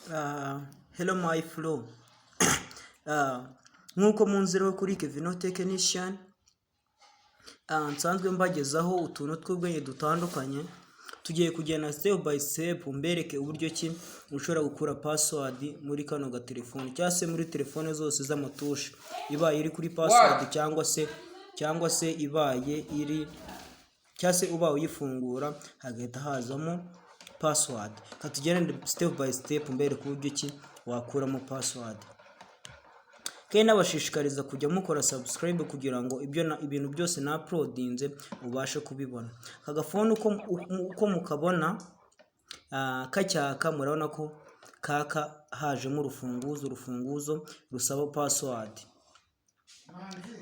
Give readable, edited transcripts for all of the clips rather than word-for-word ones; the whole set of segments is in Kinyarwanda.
Hello my flow. Nk'uko munzi rero kuri Kevino Technician, nsanzwe mbagezaho utuntu tw'ubwenge dutandukanye. Tugiye kugenda step by step mbereke uburyo ki ushobora gukura password muri kano gatelefone cyangwa se muri telefone zose z'amatushe, ibaye iri kuri password cyangwa se ibaye iri cyangwa se ubaye uyifungura hagahita hazamo password. Reka tugende step by step mbereke uburyo ki wakuramo password. Kandi nabashishikariza kujya mukora subscribe kugira ngo ibyo ibintu byose na uploadinze ubashe kubibona. Aka gafone uko mukabona kacyaka, murabona ko kaka hajemo urufunguzo rusaba password.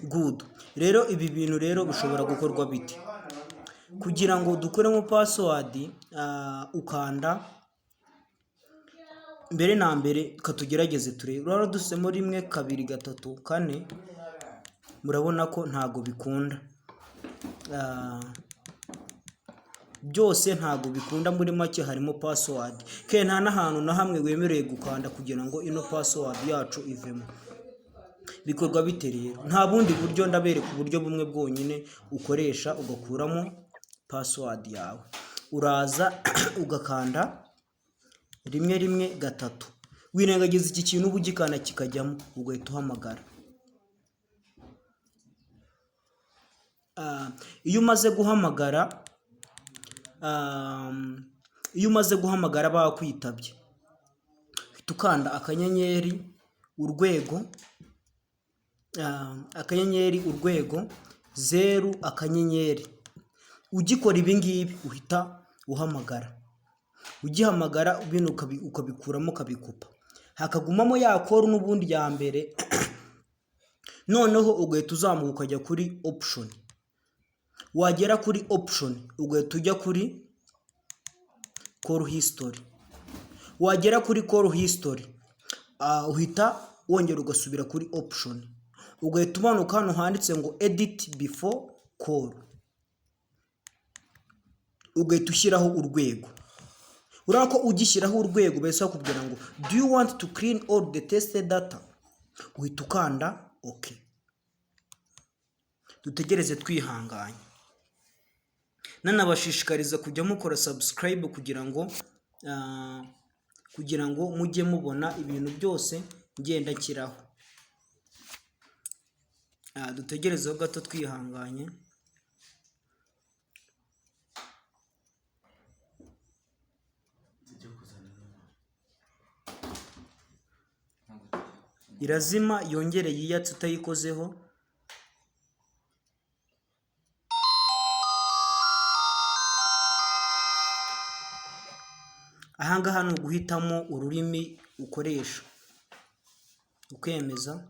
Good. Rero ibi bintu rero bishobora gukorwa bite? Kugira ngo dukuremo password, ukanda mbere na mbere, katugerageze turebe. Urabona dusemo rimwe, kabiri, gatatu, kane, murabona ko ntago bikunda. Byose ntago bikunda, muri make harimo password. Kandi nta n'ahantu na hamwe wemerewe gukanda kugira ngo ino password yacu ivemo. Bikorwa bite rero? Nta bundi buryo, ndabereka uburyo bumwe bwonyine ukoresha ugakuramo password yawe. Uraza ugakanda rimwe, rimwe, gatatu, wirengagiza iki kintu uba ugikanda kikajyamo, ugahita uhamagara. Iyo umaze guhamagara bakwitabye, uhita ukanda akanyenyeri, urwego, akanyenyeri, urwego, zeru, akanyenyeri. Ugikora ibi ngibi uhita uhamagara. Ugihamagara bino ukabikuramo, ukabikupa, hakagumamo ya call n'ubundi ya mbere. Noneho ugahita uzamuka ukajya kuri option. Wagera kuri option ugahita ujya kuri call history. Wagera kuri call history, uhita wongera ugasubira kuri option, ugahita umanuka hano handitse ngo "edit before call", ugahita ushyiraho urwego. Urabona ko ugishyiraho urwego bahise bakubwira ngo "Do you want to clean all the test data?" Uhita ukanda OK. Dutegereze twihanganye. Nanabashishikariza kujya mukora subscribe kugira ngo mujye mubona ibintu byose ngenda nshyiraho. Dutegerezeho gato twihanganye. Tujye kuzana inyuma. Ntabwo tujya. Irazima yongere yiyatse utayikozeho. Ahangaha ni uguhitamo ururimi ukoresha, ukemeza.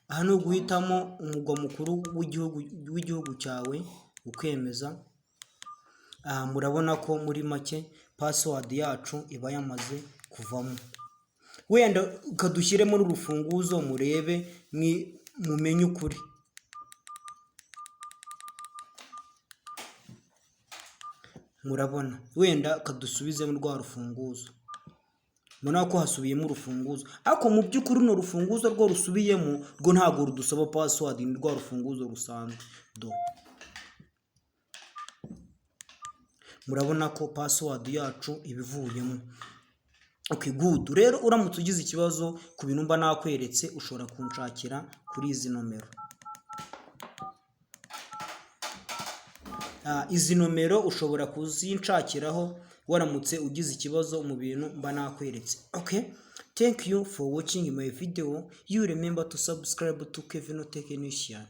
Aha ni uguhitamo umurwa mukuru w'igihugu cyawe, ukemeza. Aha murabona ko muri make password yacu iba yamaze kuvamo. Wenda kadushyiremo n'urufunguzo murebe, mumenye ukuri. Murabona wenda kadusubizemo rwa rufunguzo, murabona ko hasubiyemo urufunguzo, ariko mu by'ukuri runo rufunguzo rwo rusubiyemo rwo ntabwo rudusaba password, ni rwa rufunguzo rusanzwe. Do, murabona ko password yacu iba ivuyemo. Okay, good. Rero uramutse ugize ikibazo ku bintu mba nakweretse, ushobora kunshakira kuri izi nomero. Izi nomero ushobora kuzinshakiraho waramutse ugize ikibazo mu bintu mba nakweretse. Okay, thank you for watching my video. You remember to subscribe to Kevin Technician.